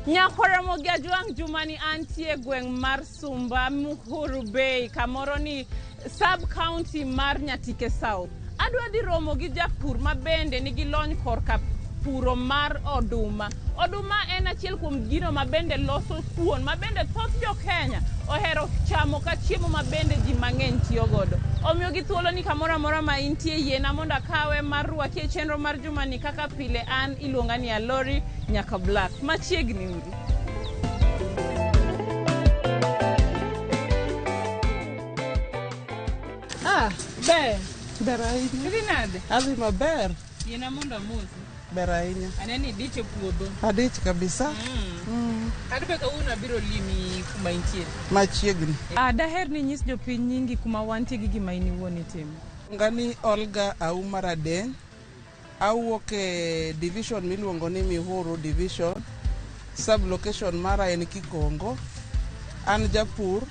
Nyakwaramogi Ajwang' Jumani antie gweng' mar Sumba Muhuru Bay kamoro ni sub county mar Nyatike South. Adwa dhi romo gi japur ma bende nigi lony korka puro mar oduma. Oduma en achiel kuom gino ma bende loso kuon ma bende thoth jo Kenya ohero chamo ka chiemo ma bende ji mang'eny tiyo godo. Omiyo gi thuolo ni kamoro amora ma intie yiena mondo akawe mar rwaki e chenro mar jumani kaka pile an iluonga ni Alori nyaka Black. Machiegni uru. Ah, ber. Ber ahinya. Idhi nade? Adhi maber. Yiena mondo amosi. Ber ahinya. Aneni idich e puodho. Adich kabisa. Adbe kawuono abiro limi kuma intie. Machiegni. Ah, daher ni inyis jopiny nyingi kuma wantie gi gima in iwuon itimo. Ngani Olga Auma Radeny. Awuok e division miluongo ni Mihuru division. Sub location mara en Kikongo. An japur.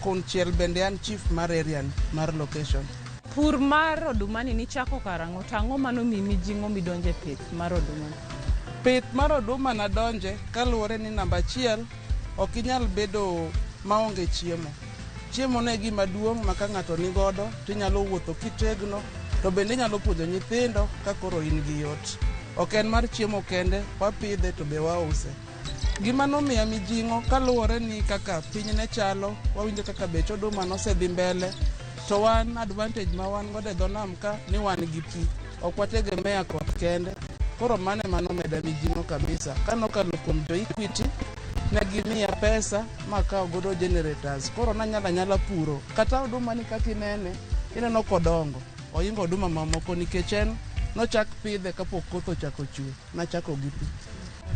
Konchiel bende an chief mar area mar location. Pur mar odumani nichako karang'o to ang'o manomiyi mijing'o midonje pith mar odumani? Pith mar oduma nadonje kaluwore ni namba achiel ok inyal bedo maonge chiemo. Chiemo no e gima duong' ma ka ng'ato nigodo tinyalo wuotho kitegno to bende inyalo puonjo nyithindo ka koro in gi yot. Ok en mar chiemo kende, wapidhe to be wause. Gima nomiya mijing'o kaluwore ni kaka piny ne chalo, wawinjo kaka bech oduma nosedhi mbele, to wan advantage ma wan godo e dho nam ka ni wan gi pi. Ok wategemea koth kende. Koro mano ema nomeda mijing'o kabisa. Kanokalo kuom jo Equity, ne gimiya pesa makawo godo generators. Koro nanyalo anyala puro. Kata oduma ni kaka inene, ineno kodongo. Ohingo oduma mamoko nikech en nochak pidhe kapok koth ochako chwe. Nachako gi pi.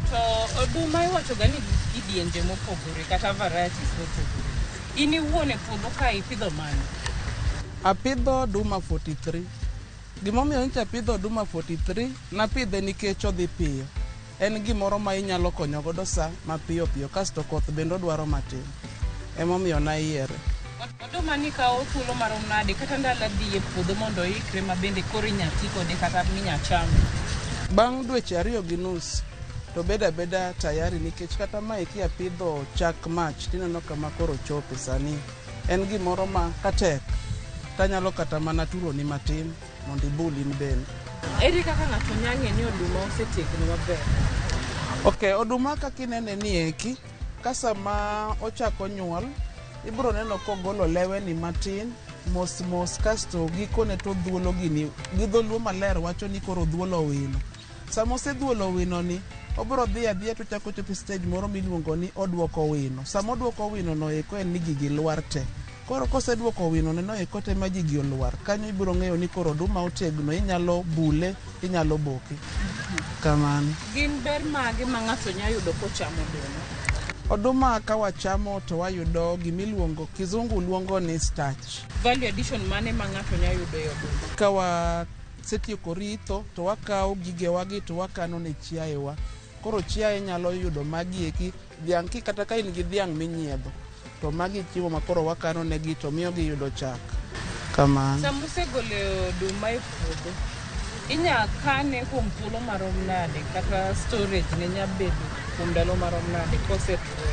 To oduma iwacho ga ni kidienje mopogore kata varieties mopogore. In iwuon e puodho ka ipidho mane? Apidho oduma 43. Gimomiyo nyocha apidho oduma 43, napidhe nikech odhi piyo. En gimoro ma inyalo konyo godo sa mapiyo piyo kasto koth bende odwaro matin. Emomiyo nayiere. Oduma ni kawo thuolo marom nade kata ndalo adi e puodho mondo oikre ma bende koro inya ti kode kata minya chame? Bang' dweche 2.5 to bedo abeda tayari nikech kata mae kiapidho chak mach tineno kama koro chope sani. En gimoro ma katek tanyalo kata mana turoni matin mondo ibul in bende. Ere kaka ng'ato nya ng'e ni oduma osetegno maber? Ok, oduma kaka inene ni eki, ka sama ochako nyuol, ibiro neno kogolo leweni matin mos mos kasto gikone to dhuolo gini gi dholuo maler wacho ni koro dhuolo wino. Sama osedhuolo wino ni, obiro dhi adhiya to ochako chopo e stage moro miluongo ni oduoko wino. Sama oduoko wino no eko en ni gigi lwar te. Koro koseduoko wino no eko te ma gigi olwar, kanyo ibiro ng'eyo ni koro oduma otegno, inyalo bule, inyalo boke. Kamano. Gin ber mage ma ng'ato nya yudo kochamo oduma? Oduma ka wachamo to wayudo gimiluongo, kizungu luongo ni starch. Value addition mane ma ng'ato nya yudo e oduma? Ka wasetieko ritho to wakawo gigewagi to wakano ne chiayewa. Koro chiaye nyalo yudo magi eki, dhiang' ki kata ka in gi dhiang' minyiedho, to magi chiemo ma koro wakano negi to miyo giyudo chak. Kamano. Sama usegolo oduma e puodho, inya kane kuom thuolo marom nade kata storage ne nya bedo kuom ndalo marom nade kosetuo?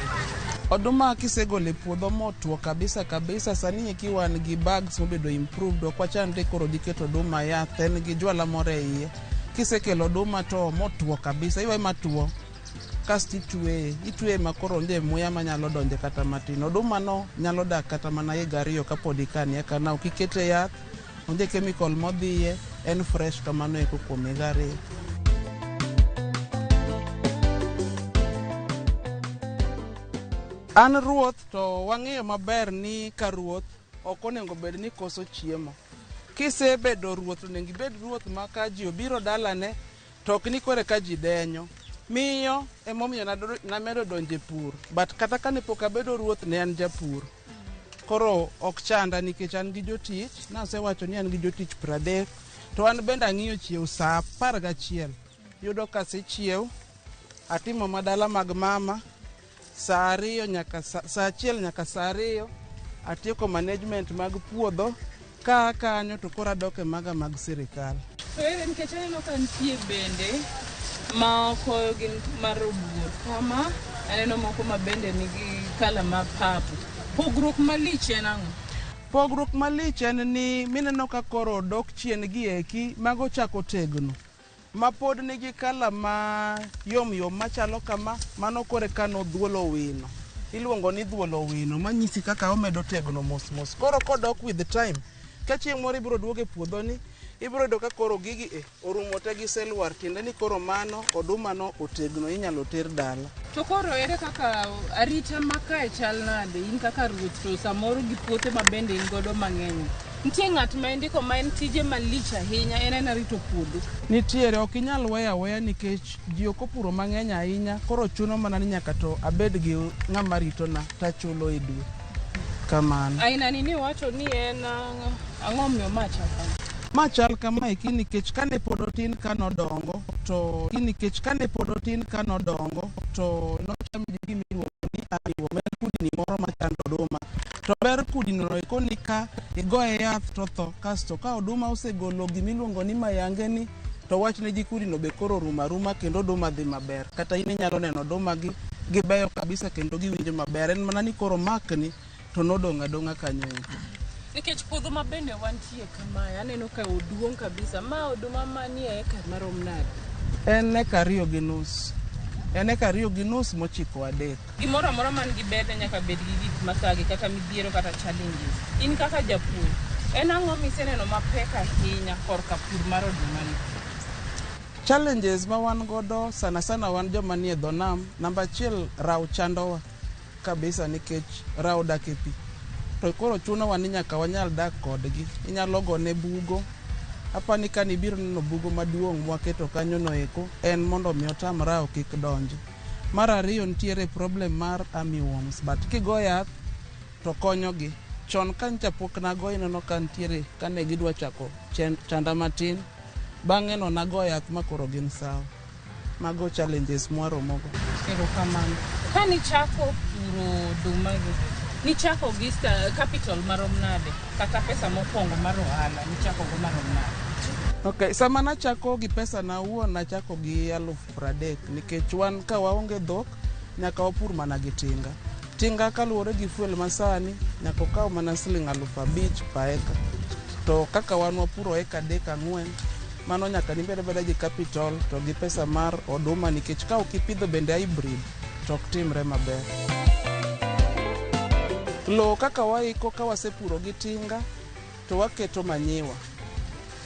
Oduma kisegolo e puodho motwo kabisa kabisa, sani eki wan gi bags mobedo improved, ok wachandre koro gi keto oduma yath, en gi jwala moro e iye. Kisekelo oduma to motwo kabisa, iwe matuo, kasto itweye, itweye ma koro onge muya manyalo donje kata matin. Oduma no nyalo dak kata mana higa 2 kapod ikane akana, ok ikete yath, onge chemical modhiye, en fresh kamano eko kuom higa 2. An ruoth to wang'eyo maber ni ka ruoth ok onego bed ni koso chiemo. Kisebedo ruoth onego ibed ruoth ma ka ji obiro dalane to ok ni kore ka ji denyo. Miyo emomiyo namedo donjo e pur. But kata kane pok abedo ruoth ne an japur. Koro ok chanda nikech an gi jotich, nasewacho ni an gi jotich 30, to an bende ang'iyo chiew sa 11. Yudo ka asechiew, atimo madala mag mama, sa 2 nyaka sa 1 nyaka sa 2, atieko management mag puodho, ka kanyo to koro adok e maga mag sirikal. To ere nikech aneno ka nitie bende Moko gin marobuor kama, aneno moko ma bende nigi colour ma purple. Pogruok malich en ang'o? Pogruok malich en ni mineno ka koro dok chien gi eki, mago chako tegno. Ma pod nigi colour ma yom yom machalo kama, mano koro eka nodhuolo wino. Iluongo ni dhuolo wino, manyisi kaka omedo tegno mos mos. Koro kodok with time, ka chieng' moro ibiro duogo e puodho ni, ibiro yudo ka koro gigi e orumo te giselwar, tiende ni koro mano oduma no otegno inyalo ter dala. To koro ere kaka arita ma kae chal nade in kaka ruoth to samoro gi puothe ma bende in godo mang'eny? Nitie ng'at ma indiko ma en tije malich ahinya en ena rito puodho. Nitiere, ok inyal weyo aweya nikech ji ok opuro mang'eny ahinya, koro chuno mana ni nyaka to abed gi ng'ama ritona tachulo e dwe. Kamano. Aina ni niwacho ni en ang'o omiyo ma chal kama? Ma chal kama eki nikech kane pod otin kanodongo to nikech kane pod otin kanodongo to nochame gi gima iluongo ni armyworm, en kudni moro machando oduma. To ber kudni no eko ni ka igoye yath to otho, kasto ka oduma osegolo gimiluongo ni mayange ni to wachne gi kudni no be koro orumo aruma kendo oduma dhi maber. Kata in inyalo neno oduma gi gibeyo kabisa kendo giwinjo maber. En mana ni koro makni to nodong' adong'a kanyo eko. Nikech puodho ma bende wantie kamae aneno ka oduong' kabisa. Ma oduma manie eka marom nade? En eka 2.5. En eka 2.5 mochiko 3. Gimoro amora man gi berne nyaka bed gi gik mathage kata midhiero kata challenges. In kaka japur, en ang'o miseneno mapek ahinya korka pur mar oduma ni? Challenges ma wan godo sana sana wan joma nie dho nam, namba achiel raw chandowa kabisa nikech raw dak e pi. To koro chunowa ni nyaka wanyal dak kodgi. Inyalo gone bugo. Apani ka nibiro neno bugo maduong' mwaketo kanyo no eko, en mondo mi otam raw kik donji. Mar ariyo nitiere problem mar armyworms, but kigo yath to konyogi. Chon ka nyocha pok nago ineno ka nitiere kane gidwa chako chanda matin, bang'e no nago yath ma koro gin sawa. Mago challenges mwaromogo. Erokamano. Ka nichako puro oduma gi, nichako gi capital marom nade? Kata pesa mokwongo mar ohala nichako go marom nade? Okay, sama nachako gi pesa na awuon nachako gi 30,000 nikech wan ka waonge dhok nyaka wapur mana gi tinga. Tinga kaluwore gi fuel masani nyaka okaw mana siling 5,000 per acre. To kaka wan wapuro eka 3 4, mano nyaka nibed abeda gi capital to gi pesa mar oduma nikech ka ok ipidho bende hybrid to ok timre maber. Lowo kaka waiko ka wasepuro gi tinga to waketo manyiwa.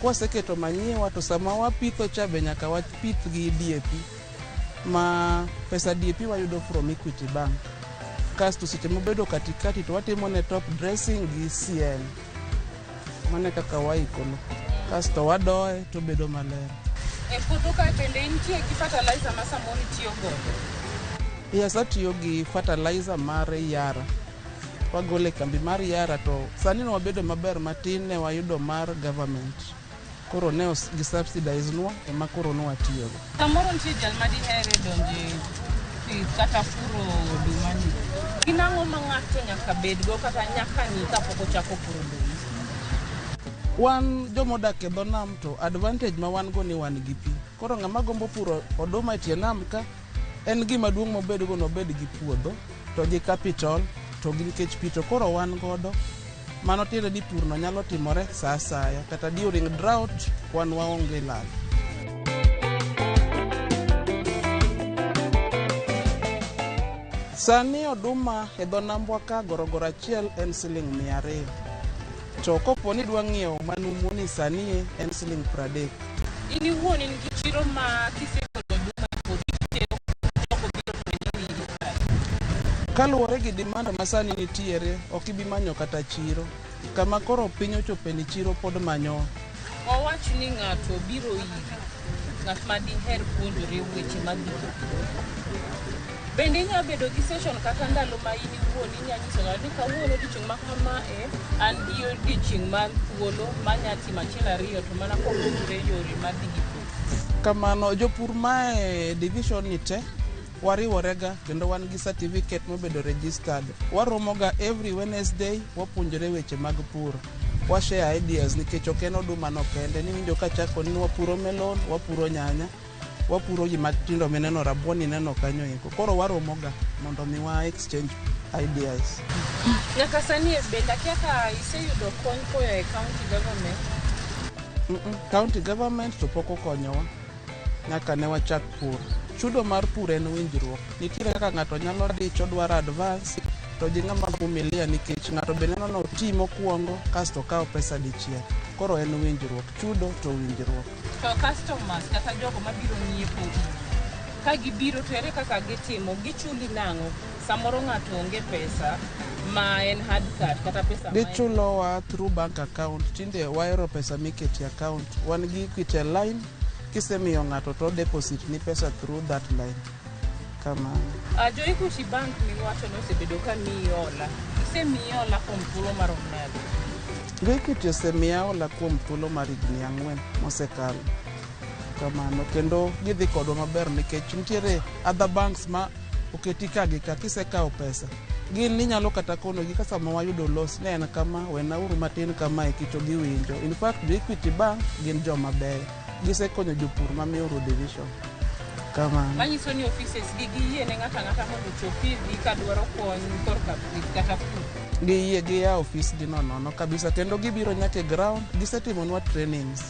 Kwaseketo manyiwa to sama wapitho cha be nyaka wapith gi DAP ma pesa DAP wayudo from Equity Bank. Kasto seche mobedo katikati to watimo ne top dressing gi CN. Mano e kaka waiko lo. Kasto wadoye to obedo maler. E puodho kae bende intie gi fertilizer ma samoro itiyo godo? Yes, atiyo gi fertilizer mar Yara. Wagole e kambi mar Yara to sani ne wabedo maber matin ne wayudo mar government. Koro ne gi subsidize nwa ema koro ne watiyogo. Samoro nitie jal ma dihere donje pith kata puro oduma ni. Gin ang'o ma ng'ato nyaka bedgo kata nyaka ng'i kapok ochako puro oduma? Wan jomodak e dho nam to advantage ma wan go ni wan gi pi. Koro ng'ama gombo puro oduma e tie nam ka, en gima duong' mobedgo nobed gi puodho to gi capital to gi nikech pi to koro wan godo. Mano tiende ni purno nyalo timore sa asaya kata during drought wan waonge lal. Sani oduma e dho nambwa ka gorogoro achiel en siling 200. To kopo ni idwa ng'iewo manumu ni sani en siling 30. In iwuon in gi chiro ma kisegolo oduma e puodho itero jogo biro to nyiewo iri kae. Kaluwore gi demand ma sani nitiere, ok ibi manyo kata chiro. Kama koro piny ochope ni chiro pod manyowa. Wawach ni ng'ato biro iri, ng'at ma diher puonjore weche mag pur. Bende inyalo bedo gi session kata ndalo ma in iwuon inyalo nyiso ng'ato ni kawuono odiochieng' ma kama e an gi odiochieng' mar thuolo manya timo achiel ariyo to mana kopuonjore yore mar dhi gi pur. Kamano, jopur mae division ni te wariworega kendo wan gi certificate mobedo registered. Waromoga every Wednesday wapuonjore weche mag pur. Wa share ideas nikech ok en oduma no kende. Niwinjo kachako ni wapuro melon, wapuro nyanya. Wapuro ji matindo mineno rabuon ineno kanyo eko. Koro waromoga mondo mi wa exchange ideas. Nyaka sani bende akia ka iseyudo kony koa e county government? County government to pok okonyowa nyaka ne wachak pur. Chudo mar pur en winjruok. Nitiere kaka ng'ato nyalo dich odwaro advance to ji ng'ama vumilia nikech ng'ato be neno ni oti mokwongo kasto okaw pesa dichiel. Koro en winjruok. Chudo to winjruok. To customers kata jogo mabiro nyiepo ka gibiro to ere kaka gitimo? Gichuli nang'o? Samoro ng'ato onge pesa ma en hard cash kata pesa ma en Gichulowa through bank account. Tinde wahero pesa mikete account. Wan gi Equitel line. Kisemiyo ng'ato to deposit ni pesa through that line. Kamano. Jo Equity Bank miwacho ni osebedo ka miyi hola. Isemiyi hola kuom thuolo marom nade? Jo Equity osemiya hola kuom thuolo mar higni 4 mosekalo. Kamano. Kendo gidhi kodwa maber nikech nitiere other banks ma oketi ka gi ka kisekawo pesa. Gin inyalo kata konogi ka sama wayudo loss ne en kama, wenauru matin kamaeki to giwinjo. In fact, jo Equity Bank gin joma beyo. Gisekonyo jopur ma Muhuru division. Kamano. Manyiso ni offices gi giyie ne ng'ato ang'ata mondo ochop irgi ka dwaro kony korka pith kata pur. Giyie giyawo ofis gi no nono kabisa kendo gibiro nyaka e ground.Gisetimonwa trainings.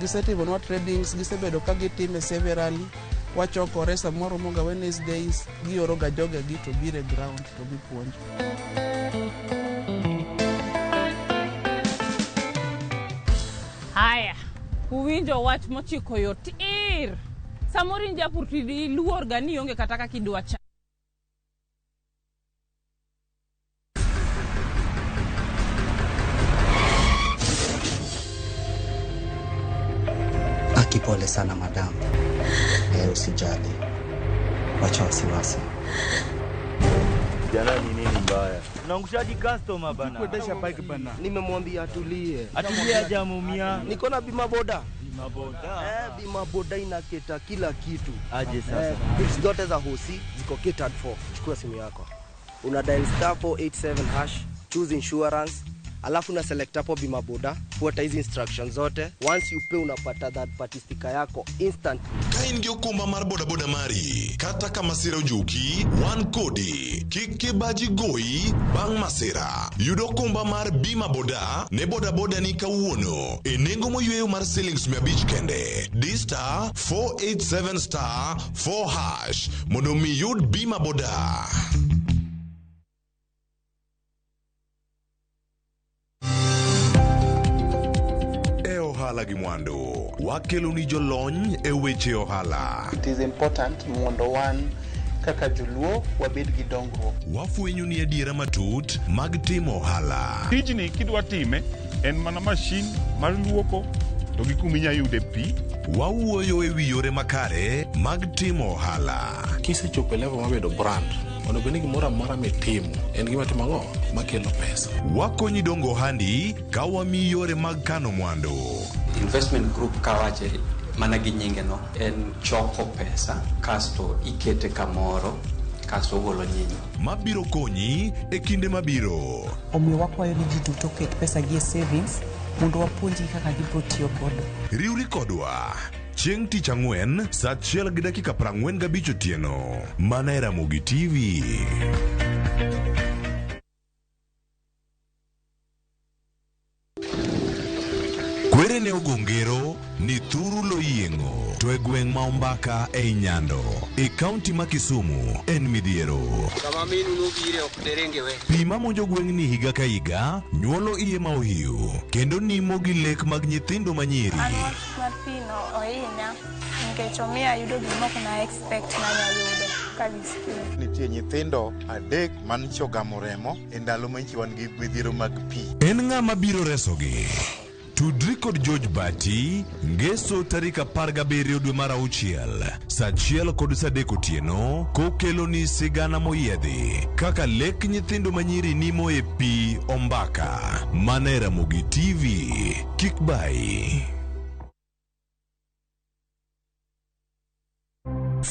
Gisetimonwa trainings, gisebedo ka gitime severally. Wachokore samoro romoga Wednesdays, gioro ga jogegi to biro e ground to gipuonjo. Haya, uwinjo wach mochiko yo tir. Samoro in japur to iluor ga ni ionge kata kaka idwa cha. Aki, pole sana madam. Usijali, wacha wasiwasi. Jana ni nini mbaya? Unaangushaji customer bana. Kuendesha bike bana. Nimemwambia atulie. Atulie hajamuumia. Niko na bima boda. Bima boda. Bima boda inaketa kila kitu. Aje sasa. Bills zote za hosi ziko catered for. Chukua simu yako. Una dial star 487 hash, choose insurance, alafu una select hapo bima boda, fuata hizi instructions zote. Once you pay unapata third party sticker yako instantly. Ka in gi okumba mar bodaboda mari, kata ka masira ojuki, wan kodi. Kik kibaji goyi bang' masira. Yud okumba mar bima boda ne bodaboda ni kawuono e nengo moyweyo mar silings 500 kende. Di star 487 star 4 hash mondo mi yud bima boda. E ohala gi mwandu, wakelo ni jolony e weche ohala. It is important mondo wan kaka joluo wabed gi dongruok. Wafwenyo ni adiera matut mag timo ohala. Tijni kidwa time en mana mashin mar luoko to gi kuma inya yude pi. Wawuoyo e wi yore makare mag timo ohala. Kisechopo e level mar bedo brand, onego bed ni gimoro amora mitimo en gima timo ang'o makelo pesa. Wakonyi dongo ohandi ka wamiyi yore mag kano mwandu. Investment group kawache mana gi nyinge no en choko pesa kasto ikete kamoro kasto ogolo nyinyo. Mabiro konyi e kinde mabiro. Omiyo wakwayo ni ji duto oket pesa gi e savings mondo wapuonjgi kaka gibiro tiyo godo. Riwri kodwa chieng' tich ang'wen saa 1:45 otieno mana e Ramogi TV. Kwere ne ogo ngero ni thuru loyieng'o to e gweng' ma Ombaka ei Nyando e kaunti ma Kisumu en midhiero. Kama minu nobire ok derenge we. Pi mamonjo gweng'ni higa ka higa nyuolo iye ma ohiu kendo nimo gi lek mag nyithindo manyiri. An wach mar pi no ohinya nikech omiyo ayudo gima ok na expect nanya yudo kadhi skul. Nitie nyithindo 3 manyicho ogamo remo e ndalo ma nyicho wan gi midhiero mag pi. En ng'ama biro resogi? Tudri kod George Bati ngeso tarik 17 dwe mar 6 saa 1 kod saa 3 otieno kokelo ni sigana moyiedhi kaka lek nyithindo manyiri nimo e pi Ombaka mana e Ramogi TV. Kik bayi.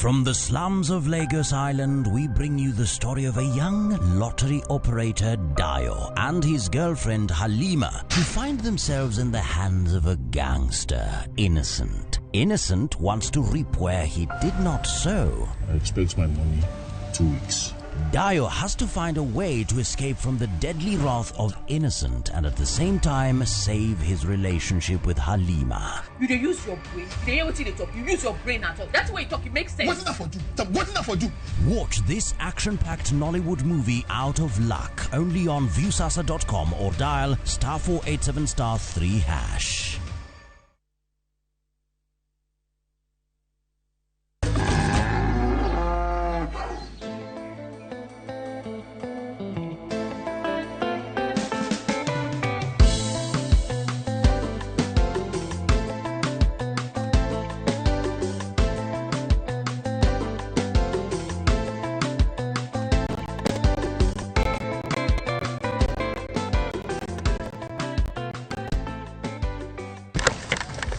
From the slums of Lagos Island, we bring you the story of a young lottery operator, Dio, and his girlfriend, Halima, who find themselves in the hands of a gangster, Innocent. Innocent wants to reap where he did not sow. I expect my money 2 weeks. Dio has to find a way to escape from the deadly wrath of Innocent and at the same time save his relationship with Halima. You dey use your brain. You dey hear wetin dey talk. You use your brain at all. That's way you talk. It makes sense. Wetin that for do? Wetin that for do? Watch this action-packed Nollywood movie Out of Luck only on Viusasa.com or dial *487 *3#.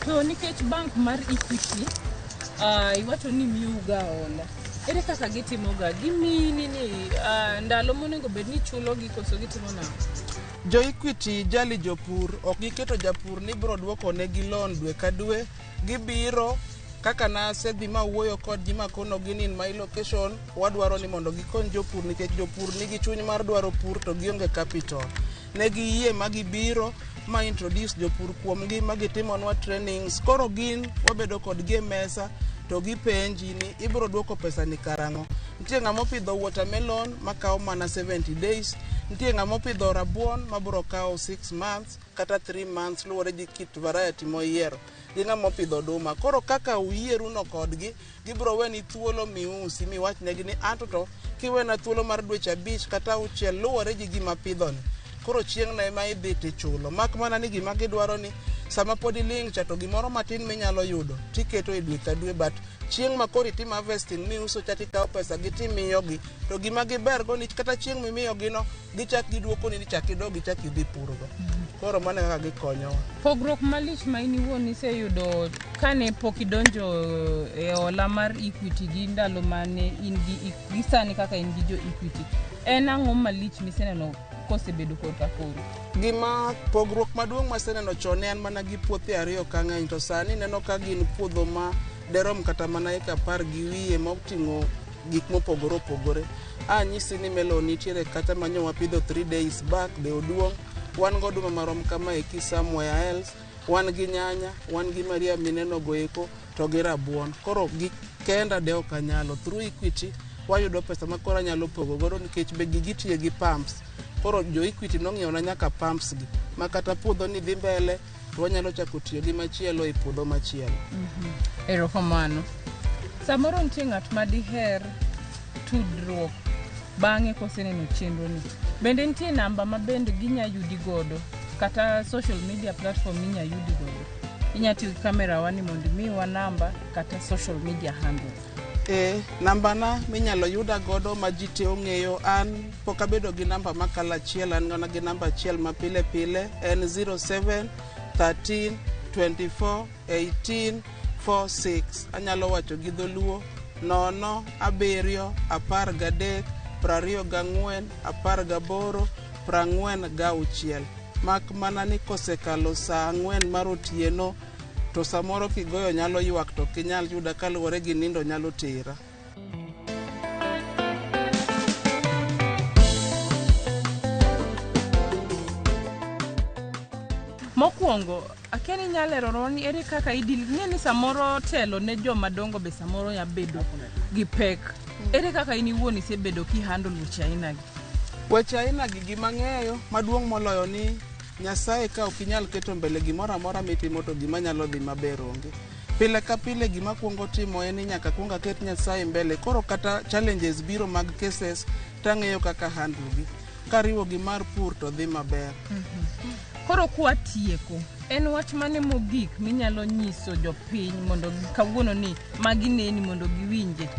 To nikech bank mar Equity iwacho ni miuga hola, ere kaka gitimoga? Gimiyi nini ndalo monego bed ni chulogi koso gitimo nang'o? Jo Equity jali jopur, ok giketo japur ni biro duoko negi loan dwe ka dwe. Gibiro kaka nasedhi mawuoyo kodgi makonogi ni in my location wadwaro ni mondo gikony jopur nikech jopur nigi chuny mar dwaro pur to gionge capital. Ne giyie ma gibiro ma introduce jopur kuomgi ma gitimonwa trainings. Koro gin wabedo kodgi e mesa to gipenji ni ibiro duoko pesa ni karang'o. Nitie ng'ama opidho watermelon makawo mana 70 days, nitie ng'ama opidho rabuon mabiro kawo 6 months kata 3 months luwore gi kit variety moyiero, gi ng'ama opidho oduma. Koro kaka uyieruno kodgi, gibiro weni thuolo miusi miwachnegi ni anto to kiwena thuolo mar dweche 5 kata 6 luwore gi gima apidhoni. Koro chieng' na ema idhi tichulo. Mak mana ni gima gidwaro ni sama pod iling' cha to gimoro matin minyalo yudo tiketo e dwe ka dwe, but chieng' ma koro itimo harvesting miuso cha tikawo pesa gi timiyogi, to gima giber go ni kata chieng' mimiyogi no gichak giduokoni ni chak idog ichak idhi purgo. Koro mano e kaka gikonyowa. Pogruok malich ma in iwuon iseyudo kane pok idonjo e hola mar Equity gi ndalo mane in gi sani kaka in gi jo Equity, en ang'o malich miseneno kosebedo korka koro? Gima pogruok maduong' maseneno chon ne an mana gi puothe 2 ka ng'eny, to sani neno ka gin puodho ma derom kata mana eka 10 gi wiye moting'o gik mopogore opogore. Anyisi ni melon nitiere kata manyo wapidho 3 days back be oduong'. Wan goduma marom kama eki somewhere else, wan gi nyanya, wan gi Maria mineno go eko to gi rabuon. Koro gi kenda de ok anyalo. Through Equity wayudo pesa ma koro anyalo pogo godo nikech be gigi tiyo gi pumps. Koro jo Equity nong'iewona nyaka pumps gi ma kata puodho ni dhi mbele to wanyalo chako tiyo gi machielo e puodho machielo. Erokamano. Samoro nitie ng'at ma diher tudruok bang'e koseneno chenro ni. Bende nitie namba ma bende ginya yudi godo kata social media platform minya yudi godo. Inya tiyo gi kamera wa ni mondo imiwa namba kata social media handles. Nambana minyalo yuda godo ma ji te ong'eyo, an pok abedo gi namba makalo achiel, an mana gi namba achiel ma pile pile en 07 13 24 18 46. Anyalo wacho gi dholuo 0 7 13 24 18 46. Mak mana ni kosekalo saa 4 mar otieno to samoro kigoyo nyalo ywak to ok inyal yuda kaluwore gi nindo nyalo tera. Mokwongo, akia ni inyalo leronwa ni ere kaka idil, ing'e ni samoro telo ne joma dongo be samoro nya bedo gi pek. Ere kaka in iwuon isebedo kihandle weche aina gi? Weche aina gi gima ng'eyo maduong' moloyo ni Nyasaye ka ok inyal keto mbele gimoro amora mitimo to gima nyalo dhi maber onge. Pile ka pile gima kuongo timo en ni nyaka kuong aket Nyasaye mbele. Koro kata challenges biro mag cases tang'eyo kaka handle gi. Kariwo gi mar pur to dhi maber. Koro kwatieko, en wach mane mogik minyalo nyiso jopiny mondo kawuono ni magi neni mondo giwinje?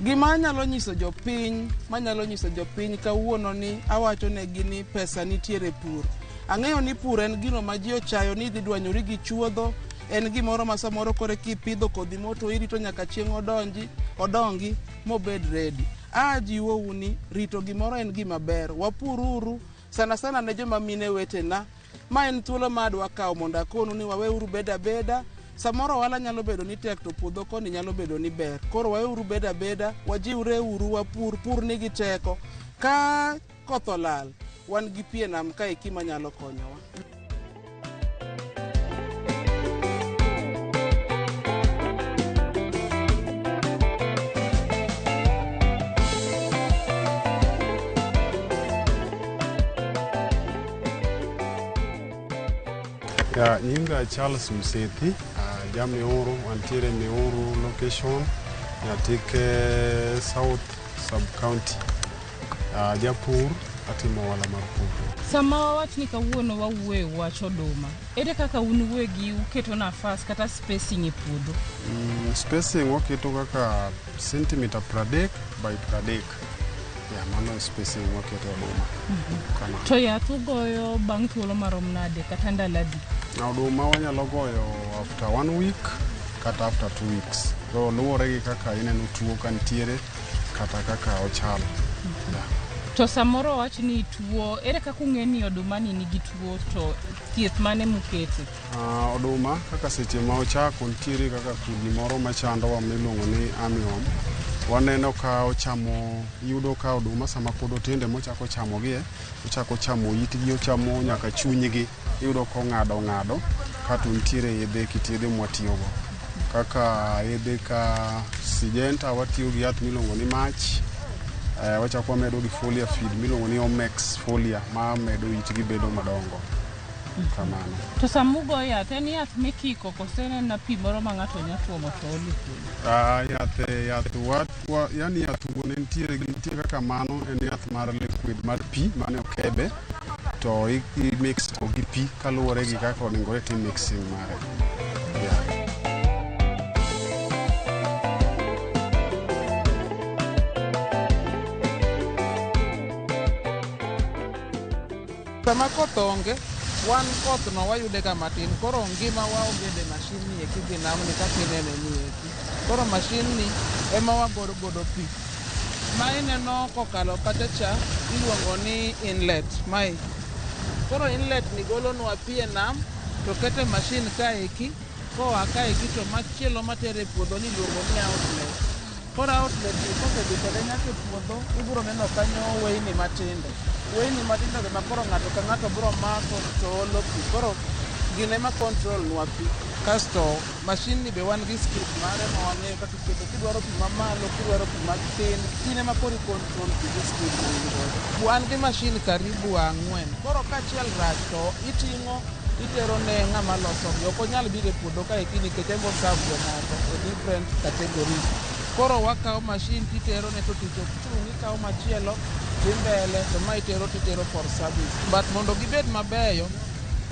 Gima anyalo nyiso jopiny, manyalo nyiso jopiny kawuono ni awacho negi ni pesa nitiere e pur. Ang'eyo ni pur en gino ma ji ochayo ni idhi dwanyori gi chuodho, en gimoro ma samoro koro kipidho kodhi moto irito nyaka chieng' odonji, odongi mobed ready. Ajiwou ni rito gimoro en gima ber. Wapururu sana sana ne joma mine wetena. Ma en thuolo ma adwa kawo mondo akonu ni waweuru bedo abeda. Samoro ohala nyalo bedo ni tek to puodho koni nyalo bedo ni ber. Koro waweuru bedo abeda, wajiwre uru wapur, pur nigi teko. Ka koth olal, wan gi pi e nam kaeki manyalo konyowa. Ya, nyinga Charles Msethi, ja Miuru, wantiere Miuru location, Nyatike South Sub County. Japur, atimo ohala mar pur. Sama wawach ni kawuono wawuoyo e wach oduma, ere kaka un uwegi uketo nafas kata spacing e puodho? Spacing waketo kaka sentimita 30 by 30. Ya, mano e spacing waketo e oduma. Kamano. To yath ugoyo bang' thuolo marom nade kata ndalo adi? Na oduma wanyalo goyo after one week kata after 2 weeks. Koro luwore gi kaka ineno tuo ka nitiere kata kaka ochal. Yeah. To samoro wach ni tuo, ere kaka ung'e ni oduma ni nigi tuo to thieth mane mukete? Oduma kaka seche ma ochako nitiere kaka kudni moro machandowa miluongo ni armyworm. Waneno ka ochamo, iyudo ka oduma sama pod otindo mochako chamogie, ochako chamo itgi, ochamo nyaka chunygi. Iyudo kong'ado ng'ado kato nitiere yedhe kit yedhe mwatiyogo. Kaka yedhe ka Syngenta watiyo gi yath miluongo ni Match. Wachako wamedo gi foliar feed miluongo ni Omex foliar ma medo itgi bedo madongo. Kamano. To sama ugo yath, en yath mikiko kose en ena pi moro ma ng'ato nya tuomo to olo e puodho? Yath wa, yani yath wuon nitiere nitie kaka mano en yath mar liquid mar pi mane okebe to i mix to gi pi kaluwore gi kaka onengore tim mixing mare. Yeah. Sama koth onge, wan koth no wayude ga matin. Koro ngima wa obede mashin ni eki gi namni kaka inene ni eki. Koro mashin ni ema wagodo godo pi. Ma ineno kokalo kacha cha iluongo ni inlet mae. Koro inlet ni golonwa pi e nam to kete mashin kaeki koa kaeki to machielo matere e puodho ni iluongo ni outlet. Koro outlet ni kosedhi kode nyaka e puodho ibiro neno kanyo weyni matindo. Weyni matindo gi ma koro ng'ato ka ng'ato biro mako to olo pi. Koro gin ema control nwa pi. Kasto mashin ni be wan gi speed mare ma wang'eyo kaka iketo. Kidwaro pi mamalo, kidwaro pi matin, in ema koro i control pi gi speed ma in godo. Wan gi mashin karibu ang'wen. Koro ka achiel rach to iting'o itero ne ng'ama losogi. Ok onyal biro e puodho kaeki nikech en bo serve jomoko e different categories. Koro wakawo mashin titero ne to tich ok chung', ikawo machielo dhi mbele to ma itero titero for service. But mondo gibed mabeyo,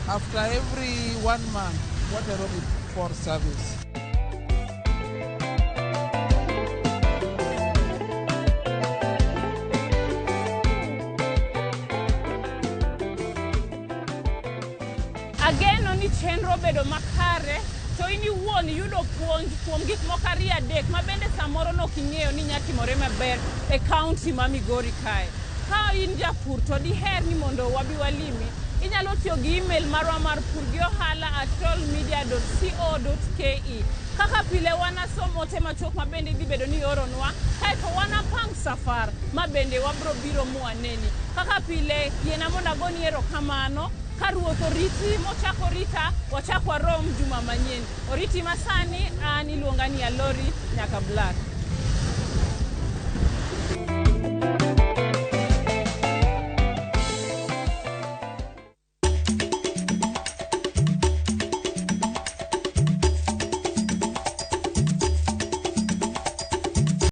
after every one month watero gi for service. Ageno ni chenro obedo makare to in iwuon iyudo puonj kuom gik moko ariyo adek ma bende samoro nok ing'eyo ni nya timore maber e kaunti ma Migori kae. Ka in japur to diher ni mondo wabi walimi, inyalo tiyo gi email marwa mar pur gi ohala @rollmedia.co.ke. Kaka pile wanasom ote machuok ma bende idhi bedo ni ioronwa, kaeto wanapang safar ma bende wabro biro mwaneni. Kaka pile, yiena mondo agoni erokamano ka ruoth oriti mochako rita, wachak warom juma manyien. Oriti masani, an iluonga ni Alori nyaka Black.